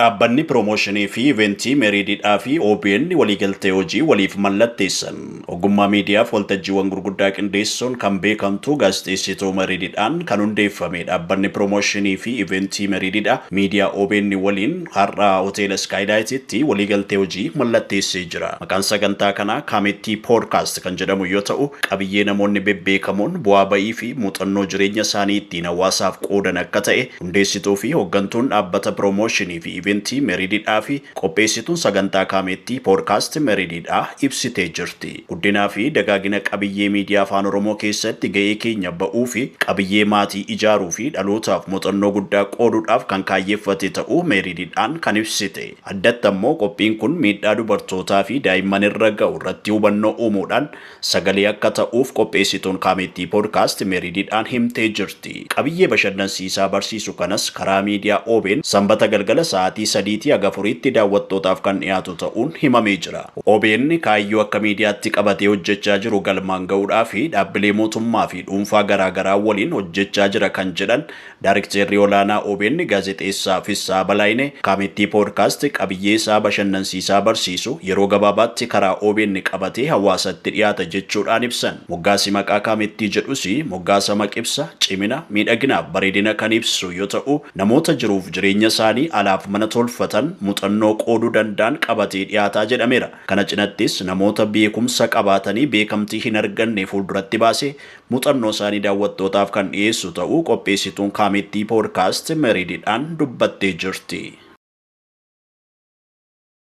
Dhaabbanni Piroomooshinii fi Iveentii Meeriididhaa fi OBN waliigaltee hojii waliif mallatteessan. Ogummaa miidiyaaf waltajjiiwwan gurguddaa qindeessuun kan beekamtu gaazexeessituu Meeriididhaan kan hundeeffame dhaabbanni Piroomooshinii fi Iveentii Meeriididha miidiyaa OBN waliin har'a hoteela Iskaayilaayititti waliigaltee hojii mallatteessee jira. Maqaan sagantaa kanaa Kaamettii Poodkaast kan jedhamu yoo ta'u, qabiyyee namoonni bebbeekamoon bu'aa ba'ii fi muuxannoo jireenya isaanii ittiin hawaasaaf qoodan akka ta'e hundeessituu fi hooggantuun dhaabbata Piroomooshinii fi Iveentii Meeriididhaa fi qopheessituun sagantaa Kaamettii Poodkaast Meeriididhaa ibsitee jirti. Guddinaa fi dagaagina qabiyyee miidiyaa Afaan Oromoo keessatti ga'ee keenya ba'uu fi qabiyyee maatii ijaaruu fi dhalootaaf muuxannoo guddaa qooduudhaaf kan kaayyeeffate ta'uu Meeriididhaan kan ibsite. Addatti ammoo qophiin kun miidhaa dubartootaa fi daa'imman irra ga'u irratti hubannoo uumuudhaan sagalee akka ta'uuf qopheessituun Kaamettii Poodkaast Meeriididhaan himtee jirti. Qabiyyee bashannansiisaa barsiisu kanas karaa miidiyaa OBN Sanbata galgala sa'aatii 3 haga 4tti daawwattootaaf kan dhiyaatu ta'uun himamee jira. OBN kaayyoo akka miidiyaatti qabatee hojjechaa jiru galmaan ga'uudhaa fi dhaabbilee mootummaa fi dhuunfaa garaagaraa waliin hojjechaa jira kan jedhan Daarikteerri olaanaa OBN gaazexeessaa Fissaa Balaayinee, Kaamettii Poodkaast qabiyyee isaa bashannansiisaa barsiisu yeroo gabaabaatti karaa OBN qabatee hawaasatti dhiyaata jechuudhaan ibsan. Moggaasi maqaa Kaamettii jedhus moggaasa maqibsa, cimina, miidhaginaaf bareedina kan ibsu yoo ta'u, namoota jiruuf jireenya isaanii alaaf mana tolfatan muuxannoo qooduu danda'an qabatee dhiyaataa jedhameera. Kana cinattis namoota beekumsa qabaatanii beekamtii hin arganne fuulduratti baasee muuxannoo isaanii daawwattootaaf kan dhiyeessu ta'uu qopheessituun Kaamettii Poodkaast Meeriididhaan dubbattee jirti.